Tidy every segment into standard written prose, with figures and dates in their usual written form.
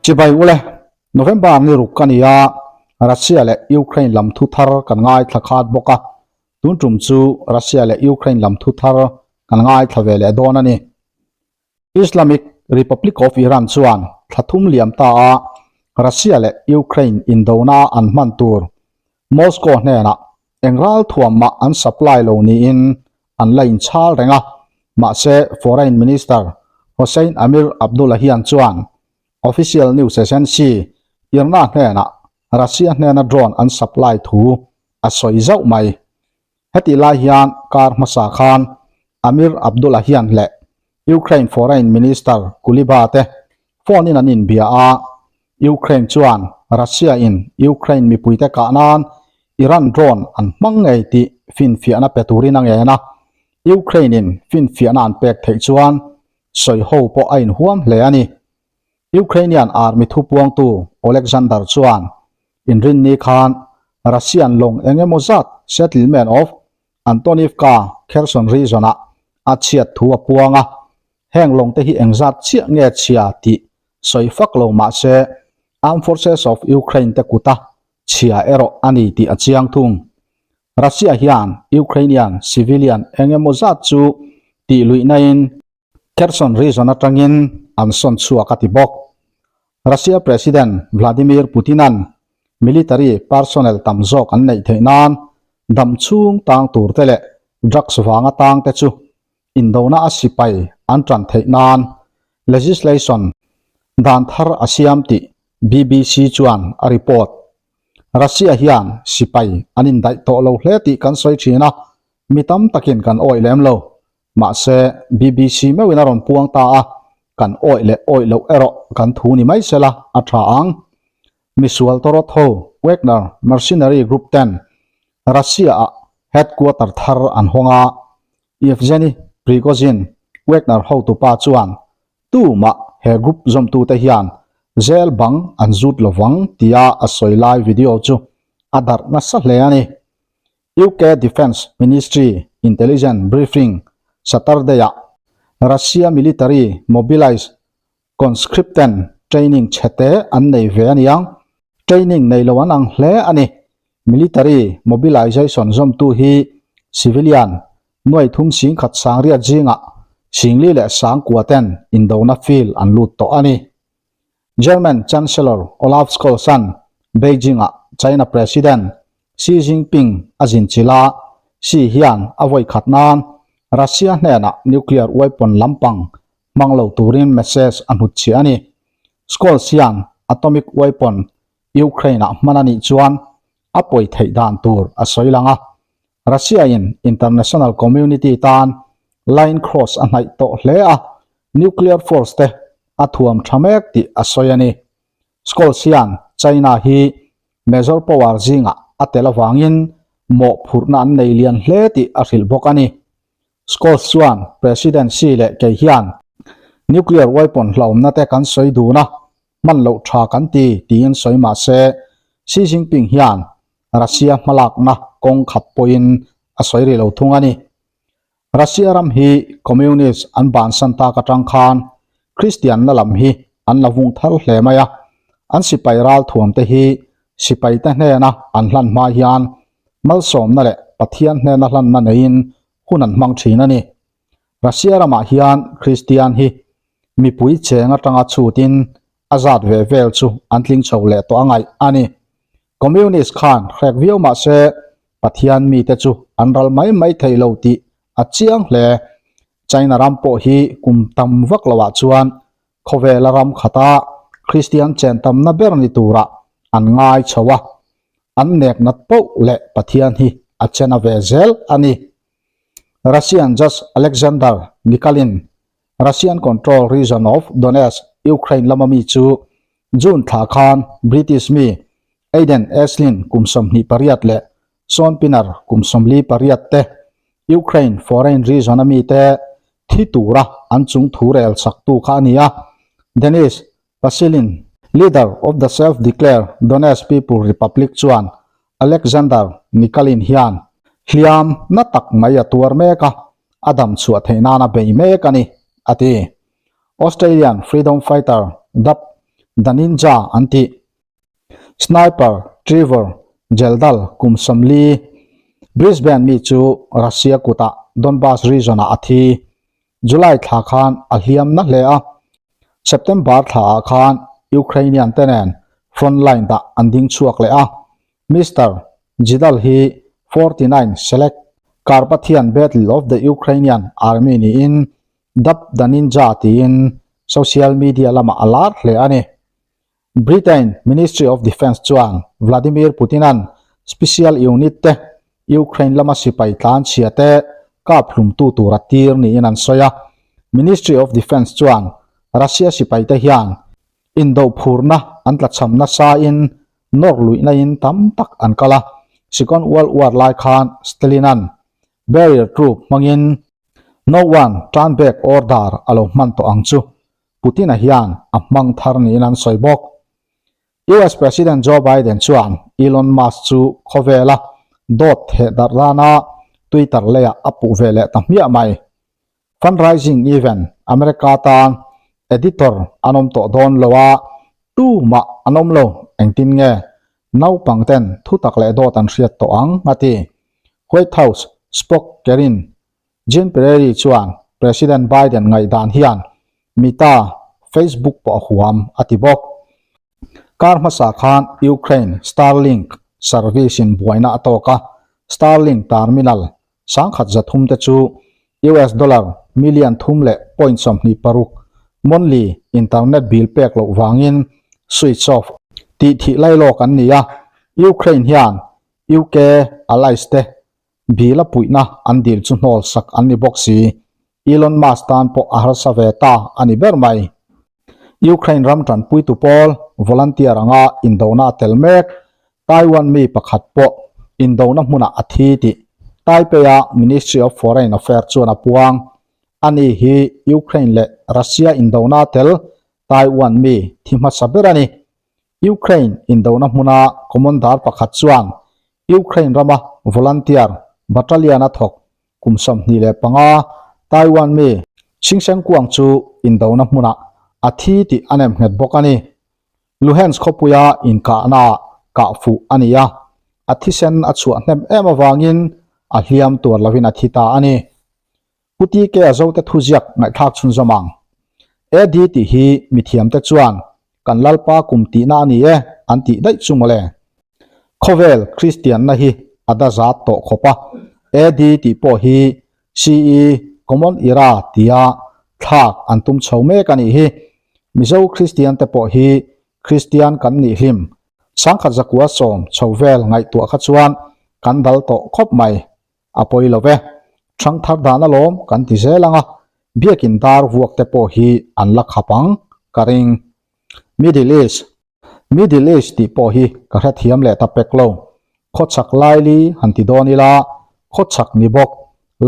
Chibai ule, November ni ruk a ni a, Russia leh Ukraine lam thu thar kan ngaithla khat bawk a, tun tum chu Russia leh Ukraine lam thu thar kan ngaithla ve leh dawn a ni. Islamic Republic of Iran chuan thla thum liam ta a Russia leh Ukraine indona an hman tur Moscow hnenah eng ral thuam mah an supply lo niin an la inchhal reng a, mahse Foreign Minister Hossein Amir Abdollahian chuan official news agency IRNA hnenah Russia hnena drone an supply thu a sawi zauh mai. Hetih lai hian kar hmasa khan Amir Abdollahian leh Ukraine Foreign Minister Kuleba te phone in an inbia a, Ukraine chuan Russia in Ukraine mipuite kah nan Iran drone an hmang ngei tih finfiahna pe turin a ngen a, Ukraine in finfiahna an pek theih chuan sawi ho pawh a inhuam hle a ni. Ukrainian army thupuangtu Oleksandr chuan inrinni khan Russian lawng eng emaw zat settlement of Antonivka, Kherson region-ah a chhiat thu a puang a, heng lawngte hi engzat chiah nge chhia tih sawi fak lo mah se Armed Forces of Ukraine te kuta chhia erawh a ni tih a chiang thung. Russia hian Ukrainian civilian eng emaw zat chu tih luihnain Kherson region atangin an sawn chhuak a ti bawk. Russia President Vladimir Putin-a'n military personnel tam zawk an neih theih nan dam chhung tang tur te leh drugs vanga tang te chu indona a sipai an tan theih nan legislation dan thar a siam tih BBC chuan a report. Russia hian sipai an indaih tawh lo hle tih kan sawi thin a, mi tam takin kan awih lem lo. Mahse, BBC meuhin a rawn puang ta a, kan awih leh awih loh erawh kan thu ni mai sela a tha ang. Misual tawrawt ho Wagner Mercenary Group ten Russia-ah headquarter thar an hawng a, Yevgeny Prigozhin, Wagner hotupa chuan tumah he group zawmtute hian jail bang an zut lovang tia a sawi lai video chu a darh nasa hle a ni. UK Defence Ministry Intelligence Briefing Saturday-ah Russia military mobilise conscript-ten training chhete an nei ve a niang. Training nei lo an ang hle a ni. Military mobilisation zawmtu hi civilian nuai thum sing khat sangriat zingah singli leh sangkua ten indona field an lut tawh a ni. German Chancellor Olaf Scholz-a'n Beijing-ah China President Xi Jinping a zin chilh a, Xi hian a vawi khat nan Russia hnenah nuclear weapon lampang hmang lo turin message a hnut chhiah a ni. Scholz hian atomic weapon Ukraine-ah hman a nih chuan a pawi theih dan tur a sawi lang a, Russia-in international community tan line cross a hnaih tawh hle a, nuclear force te a thuam tha mek tih a sawi a ni. Scholz hian China hi major power zingah a tel avangin mawhphurhna an nei lian hle tih a hrilh bawk a ni. Scholz chuan President Xi leh kei hian nuclear weapon hlauhawmna te kan sawi dun a, hman loh tha kan ti tiin sawi mah se Xi Jinping hian Russia hmalakna kawng khat pawhin a sawi rih lo thung a ni. Russia ram hi Communist an bansan tak atang khan Kristian na lam hi an la vung thar hle mai a, an sipai ral thuam te hi sipai te hnena an hlan hma hian malsawmna leh Pathian hnena hlanna neiin hun an hmang thin a ni. Russia ramah hian Kristian hi mipui cheng atanga chhutin a zat ve vel chu an tling chho leh tawh a ngaih a ni. Communist khan hrek viau mah se Pathian mite chu an ral mai mai thei lo tih a chiang hle. China ram pawh hi kum tam vak loah chuan khawvela ram khata Kristian chen tamna ber ni turah an ngai chho a, an nek nat poh leh Pathian hi a chen a ve zel a ni. Russian Judge Alexander Nikalin Russian control region of Donetsk, Ukraine lama mi chu June thla khan British mi Aiden Aslin kum 28 leh Sean Pinner kum 48 te Ukraine foreign region a mite thi tura an chung thu rel chaktu kha a ni a. Denis Pushilin, leader of the self-declared Donetsk People Republic chuan Alexander Nikalin hian hliam na tak mai a tuar mek a, a dam chhuah theih nana bei mek a ni, a ti. Australian freedom fighter dap. The Ninja an tih. Sniper Trevor Jeldal kum 40, Brisbane mi chu Russia kutah Donbas region-ah a thi. July thla khan a hliam na hle a, September thlaah khan Ukrainian te nen front line dah an ding chhuak leh a, Mister Jidal hi 49 Select Carpathian Battle of the Ukrainian Army niin Dab the Ninja tiin social media lamah a lar hle a ni. Britain Ministry of Defence chuan Vladimir Putin-a'n special unit te Ukraine lama sipai tlanchhia te kap hlumtu tur a tir niin an sawi a. Ministry of Defence chuan Russia sipai te hian indophurna an tlachham nasa in nawr luihna in tam tak an kal a. Second World War lai khan Stalin-a'n barrier troop hmangin No one turn back order a lo hman tawh ang chu. Putin-a hian a hmang thar niin an sawi bawk. US President Joe Biden chuan Elon Musk chu khawvela dawt theh darh rana Twitter leiah a puh ve leh ta hmiah mai. Fundraising event America tan editor an awm tawh dawn lo a, tumah an awm lo, engtin nge naupang ten thutak leh dawt an hriat tawh ang a ti. White House spoke Karine Jean Pierre chuan President Biden ngaihdan hian Meta, Facebook pawh a huam a ti bawk. Kar hmasa khan Ukraine Starlink service in buaina a tawk a, Starlink terminal 1300 te chu US dollar million thum leh point 26 monthly internet bill pek loh vangin switch off tih thih lailawk an ni a, Ukraine hian UK allies te Bill a puihna an dil chu hnawl sak an ni bawk si. Elon Musk tan pawh a harsa ve ta a ni ber mai. Ukraine ram tanpuitu pawl volunteer anga indona a tel mek. Taiwan mi pakhat pawh indona hmunah a thi tih Taipei-a Ministry of Foreign Affairs chuan a puang. Ani hi Ukraine leh Russia indona a tel Taiwan mi thi hmasa ber a ni. Ukraine indona hmuna commander pakhat chuan Ukraine rama volunteer battalion a thawk kum 25 Taiwan mi Xingsheng Kuang chu indona hmunah a thi tih a nem nghet bawk a ni. Luhansk khawpuia inkahna kah fuh a ni a, a thisen a chhuah hnem em avangin a hliam tuar lovin a thi ta a ni. Pu TK a zote thuziak ngaihthlak chhunzawm ang. AD tih hi mithiamte chuan kan Lalpa kum tihna a ni e an tih daih chu mawle. Khawvel Kristianna hi a da zat tawh khawp a, AD tih pawh hi CE, Common Era, tia thlak an tum chho mek a nih hi. Mizo Kristiante pawh hi Kristian kan nih hlim 1110 chho vel ngaihtuah kha chuan kan dal tawh khawp mai. A pawi lo ve. Thang thar dan alawm kan ti zel ang a, biakin dar vuak te pawh hi an la khap ang ka ring. Middle East Middle East tih pawh hi ka hrethiam leh ta pek lo. Khawchhak Laili han ti dawn ila, khawchhak ni bawk,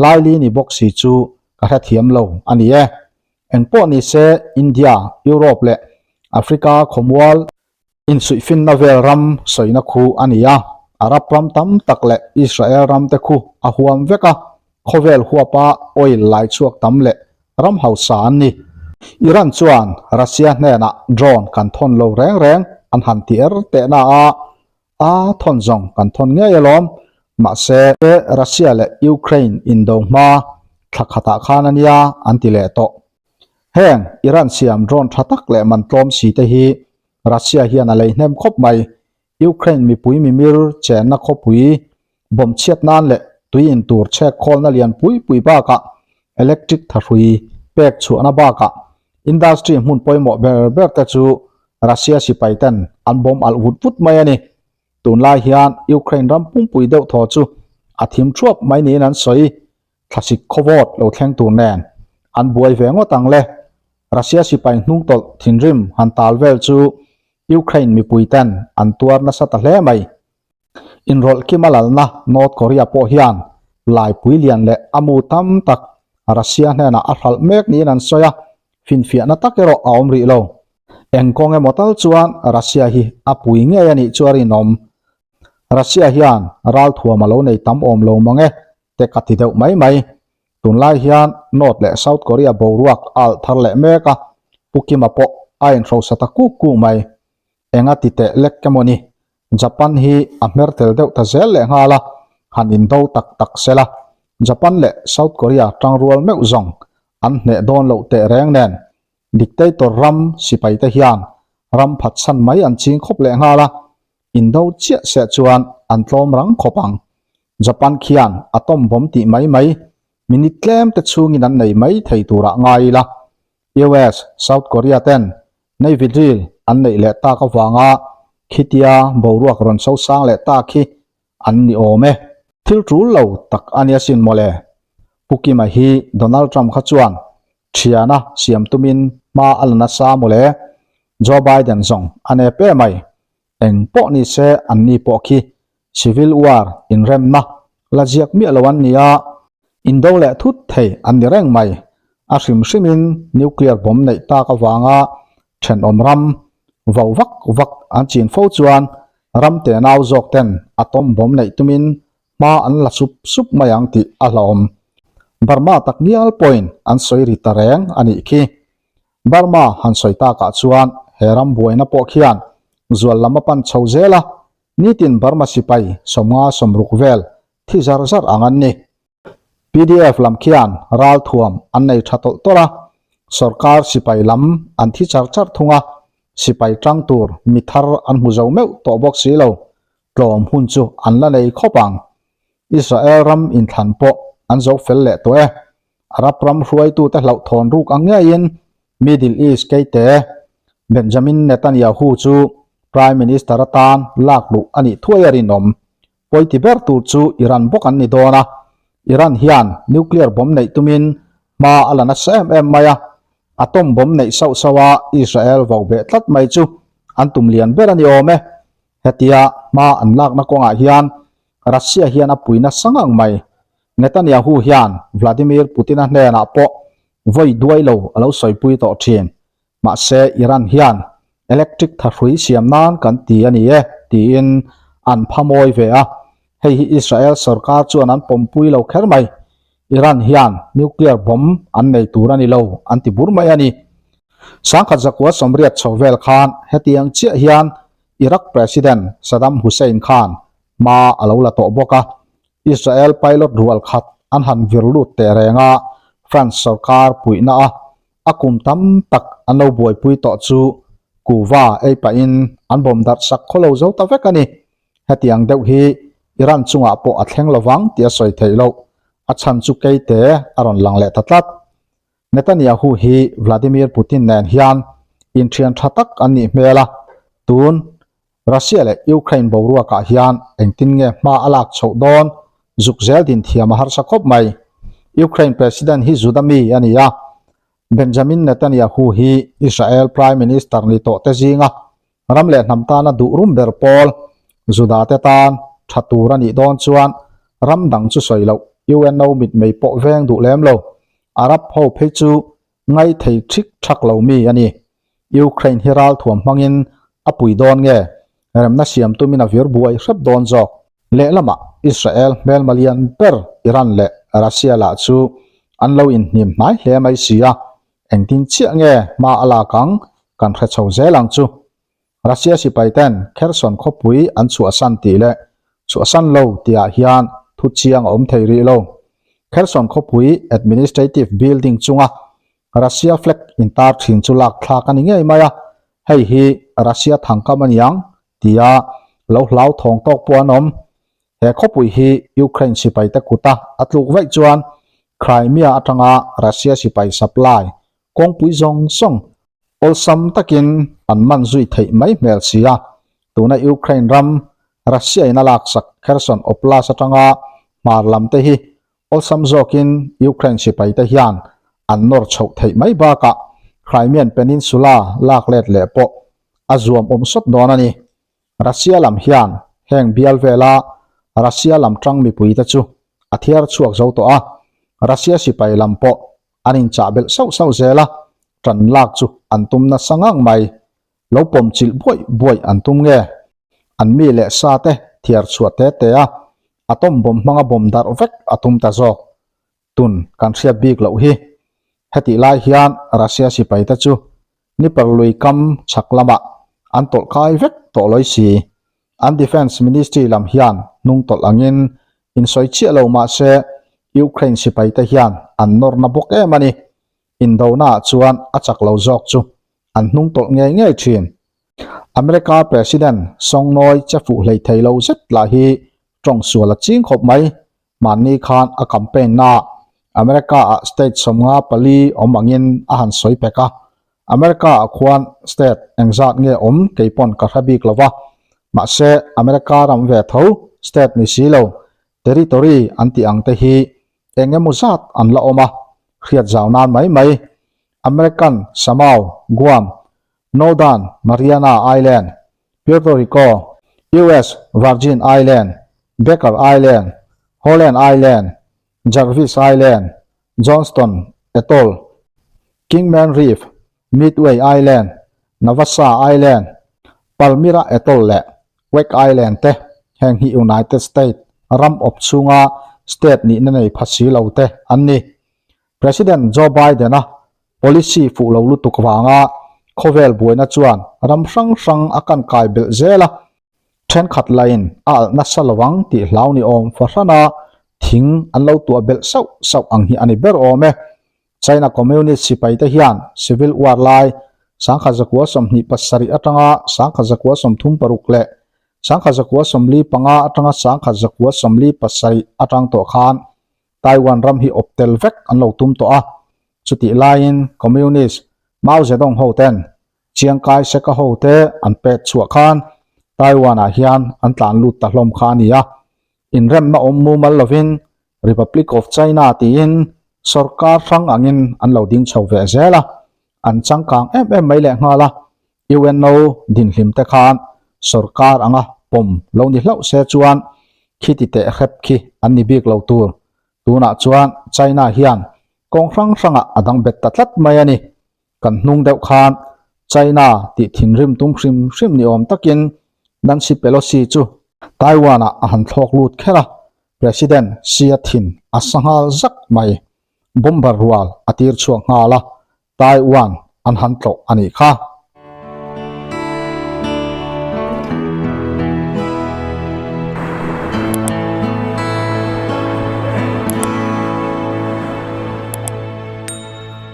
Laili ni bawk si chu ka hrethiam lo a ni e. Engpawh ni se India, Europe leh Africa khawmual Insuihfinna vel ram sawina khu a ni a, Arab ram tam tak leh Israel ram te khu a huam vek a, khawvel huapa oil lai chhuak tam leh ram hausa an ni. Iran chuan Russia hnenah drone kan thawn lo reng reng an han ti er tehna a, a thawn zawng kan thawn ngei alawm, mahse Russia leh Ukraine indo hma thla khatah khan a nia an ti leh tawh. Heng Iran siam drone tha tak leh man tlawm si te hi Russia hian a lei hnem khawp mai. Ukraine mipui mimir chenna khawpui bomb chhiat nan leh tui in tur chhek khawlna lian pui pui bakah electric thahrui pek chhuahna bakah industry hmun pawimawh ber ber te chu Russia sipai ten an bomb alh vut vut mai a ni. Tunlai hian Ukraine ram pumpui deuh thaw chu a thim thuap mai niin an sawi. Thlasik khawvawt lo thleng tur nen an buai ve ngawt ang le. Russia sipai hnungtawlh thinrim han tal vel chu Ukraine mipui ten an tuar nasa ta hle mai. Inrawlh kima lalna North Korea pawh hian laipui lian leh a mu tam tak Russia hnenah a hralh mek niin an sawi a, finfiahna tak erawh a awm rih lo. Eng kawng emaw tal chuan Russia hi a pui ngei a nih chu a rinawm. Russia hian ralthuam a lo nei tam awm lo mang e. te ka ti deuh mai mai. Tunlai hian North leh South Korea boruak a alh thar leh mek a, Pu Kima pawh a inhrosa ta kuk kuk mai. Enga ti teh lek emaw ni? Japan hi a hmer tel deuh ta zel leh nghal a, han indo tak tak sela. Japan leh South Korea tangrual meuh zawng an hneh dawn loh teh reng nen Dictator ram sipai te hian ram phatsan mai an ching khawp leh nghal a, indo chiah seh chuan an tlawm rang khawp ang. Japan khian atom bomb tih mai mai minute tlem te chhungin an nei mai thei turah ngai ila. US, South Korea ten Navy drill an neih leh tak avanga khitia boruak rawn so sang leh ta khi an ni awm e. Thil tul lo tak a nia sin mawle. Pu Kima hi Donald Trump kha chuan thiana siam tumin hma a la nasa mawle. Joe Biden zawng a nep em mai. Eng pawh ni se an ni pawh khi Civil War inremna la ziak miah lo an ni a, indo leh thut thei an ni reng mai. A hrim hrimin nuclear bomb neih tak avanga thenawm ram vo vak vak an chin fo chuan ram tenau zawk ten atom bomb neih tumin hma an la sup sup mai ang tih a hlauhawm. Burma tak ngial pawhin an sawi ri ta reng a nih khi. Burma han sawi takah chuan he ram buaina pawh khian zual lam a pan chho zel a, nitin Burma sipai 50 60 vel thi zar zar ang an ni. Pdf lam khian ralthuam an nei tha tawlh tawlh a, sorkar sipai lam an thi char char thung a, sipai tang tur mi thar an hmu zo meuh tawh bawk si lo, tlawm hun chu an la nei khawp ang. Israel ram inthlan pawh an zo fel leh tawh e. Arab ram hruaitute hlauhthawn ruk ang ngeiin Middle East keite Benjamin Netanyahu chu Prime Minister atan lak luh a nih thuai a rinawm. Pawiti ber tur chu Iran bawk an ni dawn a, Iran hian nuclear bomb neih tumin hma a la nasa em em mai a, atom bomb neih sauh sauh a Israel vo beh tlat mai chu an tum lian ber a ni awm e. Hetia hma an lakna kawngah hian Russia hian a pui nasa ngang mai. Netanyahu hian Vladimir Putin-a hnenah pawh vawi duai lo a lo sawipui tawh thin. Mahse, Iran hian electric thahrui siam nan kan ti a ni e, tiin an pha mawi ve a. Hei hi Israel sorkar chuan an pawmpui lo kher mai. Iran hian nuclear bomb an nei tur a ni lo, an ti bur mai a ni. Sangkhat zakua 80 chho vel khan hetiang chiah hian Iraq President Saddam Hussein khan hma a lo la tawh bawk a. Israel pilot rual khat an han vir lut teh reng a, France sorkar puihna a A kum tam tak an lo buaipui tawh chu kuva ei pahin an bawm darh sak khaw lo zo ta vek a ni. Hetiang deuh hi Iran chungah pawh a thleng lovang tih a sawi theih loh. A chhan chu keite a rawn lang leh ta tlat. Netanyahu hi Vladimir Putin nen hian inthian tha tak an nih hmel a, tun Russia leh Ukraine boruakah hian engtin nge hma a lak chhoh dawn zuk zel din thiam a harsa khawp mai. Ukraine President hi Juda mi a ni a, Benjamin Netanyahu hi Israel Prime Minister ni tawh te zinga ram leh hnam tana duh rum ber pawl Juda te tan tha tur a nih dawn chuan ram dang chu sawi loh UNO mitmei pawh veng duh lem lo. Arab ho phei chu ngai thei thik thak lo mi a ni. Ukraine hi ralthuam hmangin a pui dawn nge? Remna siam tumin a vir buai hrep dawn zawk. Lehlamah Israel hmelma lian ber Iran leh Russia lah chu an lo inhnim hnai hle mai si a, engtin chiah nge hma a lak ang kan hre chho zel ang chu. Russia sipai ten Kherson khawpui an chhuahsan tih leh chhuahsan lo tihah hian thu chiang a awm thei rih lo. Kherson khawpui administrative building chunga Russia flag intar thin chu lak thlak a ni ngei mai a, hei hi Russia thangkam a niang tia lo hlau thawng tawk pawh an awm. He khawpui hi Ukraine sipaite kuta a tluk vaih chuan Crimea atanga Russia sipai supply kawngpui zawng zawng awlsam takin an man zui theih mai hmel si a, tuna Ukraine ram Russia in a laksak Kherson Oblast atanga hmar lam te hi awlsam zawkin Ukraine sipai te hian an nawr chhoh theih mai bakah Crimean Peninsula lak let leh pawh a zuam awm sawt dawn a ni. Russia lam hian heng bial vela Russia lam tang mipui te chu a thiar chhuak zo tawh a, Russia sipai lam pawh an inchah belh sauh sauh zel a, tan lak chu an tum nasa ngang mai. Lo pawm chilh buaih buaih an tum nge? An mi leh sa te thiar chhuah te te a, atom bomb hmanga bomb darh vek a tum ta zawk. Tun kan hriat bik loh hi. Hetih lai hian Russia sipai te chu. Dnieper lui kam chhak lamah an tawlh kai vek tawh lawi si. An Defence Ministry lam hian hnung tawlh angin insawi chiah lo mah se Ukraine sipaite hian an nawrna bawk em a ni. Indonaah chuan a chak lo zawk chu an hnung tawlh ngei ngei thin. America President Sawngnawi che fuh hlei thei lo zet lah hi tawng sual a ching khawp mai. Mahni khan a campaign naah America ah state 54 awm angin a han sawi pek a. America ah khuan state engzat nge awm kei pawn ka hre bik lo va. Mahse America ram ve tho state ni si lo territory an tih ang te hi eng emaw zat an la awm a, hriat zau nan mai mai. American Samoa, Guam, Northern Mariana Island, Puerto Rico, US Virgin Island, Baker Island, Holland Island, Jarvis Island, Johnston Atoll, Kingman Reef, Midway Island, Navassa Island, Palmyra Atoll leh Wake Island te heng hi United States ram awp chhunga state nihna nei pha si lo te an ni. President Joe Biden-a policy fuh lo lutuk vanga khawvel buaina chuan ram hrang hrang a kan kai belh zel a, thenkhat lain a alh nasa lo ang tih hlau ni awm fahrana thing an lo tuah belh sauh sauh ang hi a ni ber awm e. China Communist sipai te hian Civil War lai 1927 atanga 1936 leh 1945 atanga 1947 atang tawh khan Taiwan ram hi awp tel vek an lo tum tawh a. Chutih laiin Communist Mao Zedong ho ten Chiang Kai-shek-a ho te an pek chhuah khan Taiwan ah hian an tlan lut ta hlawm kha a ni a. Inremna awm mumal lovin Republic of China tiin sorkar hrang angin an lo ding chho ve zel a, an changkang em em mai leh nghal a, UNO dinhlim te khan sorkar anga pawm lo ni hlauh se chuan khiti teh hrep khi an ni bik lo tur. Tunah chuan China hian kawng hrang hrangah a dang bet ta tlat mai a ni. Kan hnung deuh khan China tih thinrim tum hrim hrim ni awm takin Nancy Pelosi chu Taiwan-ah a han thlawk lut kher a, President Xi a thin a sa nghal zak mai. Bomber rual a tir chhuak nghal a, Taiwan an han tlawh a nih kha.